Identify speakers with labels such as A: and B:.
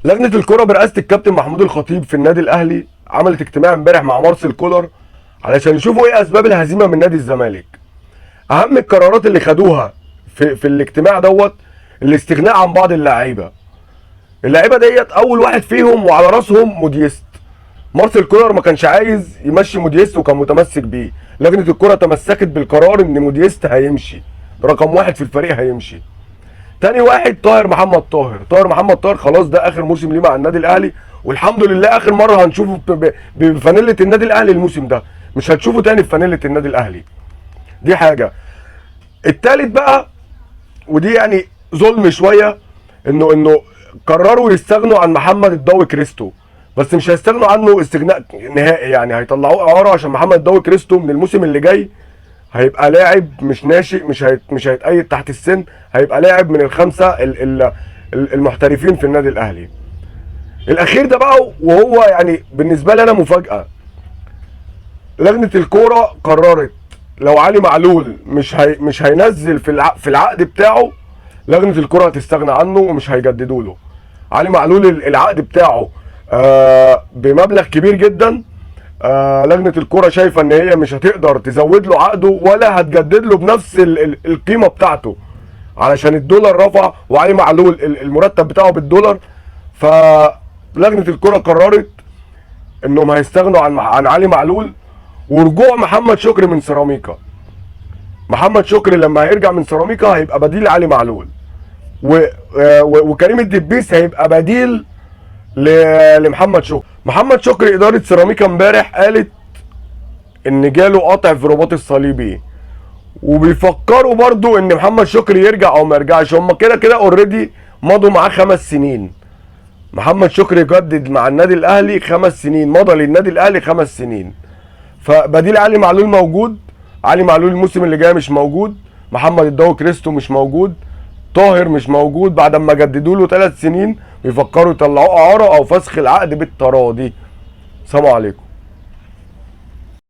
A: لجنة الكره برئاسة الكابتن محمود الخطيب في النادي الاهلي عملت اجتماع امبارح مع مارسيل كولر علشان يشوفوا ايه اسباب الهزيمة من نادي الزمالك. اهم القرارات اللي خدوها في الاجتماع دوت الاستغناء عن بعض اللعيبة. اللعيبة ديت اول واحد فيهم وعلى راسهم موديست. مارسيل كولر ما كانش عايز يمشي موديست وكان متمسك بيه. لجنة الكره تمسكت بالقرار ان موديست هيمشي، رقم واحد في الفريق هيمشي. تاني واحد طاهر محمد طاهر. طاهر محمد طاهر خلاص ده اخر موسم ليه مع النادي الاهلي، والحمد لله اخر مرة هنشوفه بفانيله النادي الاهلي الموسم ده، مش هتشوفه تاني في فانيله النادي الاهلي. دي حاجة. التالت بقى، ودي يعني ظلم شوية، انه قرروا يستغنوا عن محمد الضوي كريستو، بس مش هيستغنوا عنه استغناء نهائي، يعني هيطلعوه اعاره عشان محمد الضوي كريستو من الموسم اللي جاي هيبقى لاعب مش ناشئ، مش هيتقيد تحت السن، هيبقى لاعب من الخمسة المحترفين في النادي الاهلي. الاخير ده بقى، وهو يعني بالنسبة لي انا مفاجاة، لجنة الكورة قررت لو علي معلول مش هينزل في العقد بتاعه، لجنة الكورة هتستغنى عنه ومش هيجددوا له. علي معلول العقد بتاعه بمبلغ كبير جدا، لجنة الكورة شايفه ان هي مش هتقدر تزود له عقده ولا هتجدد له بنفس القيمة بتاعته، علشان الدولار رفع وعلي معلول المرتب بتاعه بالدولار. فلجنه الكورة قررت انهم هيستغنوا عن علي معلول. ورجوع محمد شكري من سيراميكا، محمد شكري لما هيرجع من سيراميكا هيبقى بديل علي معلول، وكريم الدبيس هيبقى بديل لمحمد شكري. محمد شكري ادارة سيراميكا امبارح قالت ان جاله قطع في رباط الصليبي، وبيفكروا برضو ان محمد شكري يرجع او ما يرجعش. هم كده كده already مضوا معاه 5 سنين. محمد شكري جدد مع النادي الاهلي 5 سنين، مضى للنادي الاهلي 5 سنين. فبديل علي معلول موجود، علي معلول الموسم اللي جاي مش موجود، محمد الضوي كريستو مش موجود، طاهر مش موجود، بعد ما جددوا له 3 سنين بيفكروا يطلعوه اعاره او فسخ العقد بالتراضي. سلام عليكم.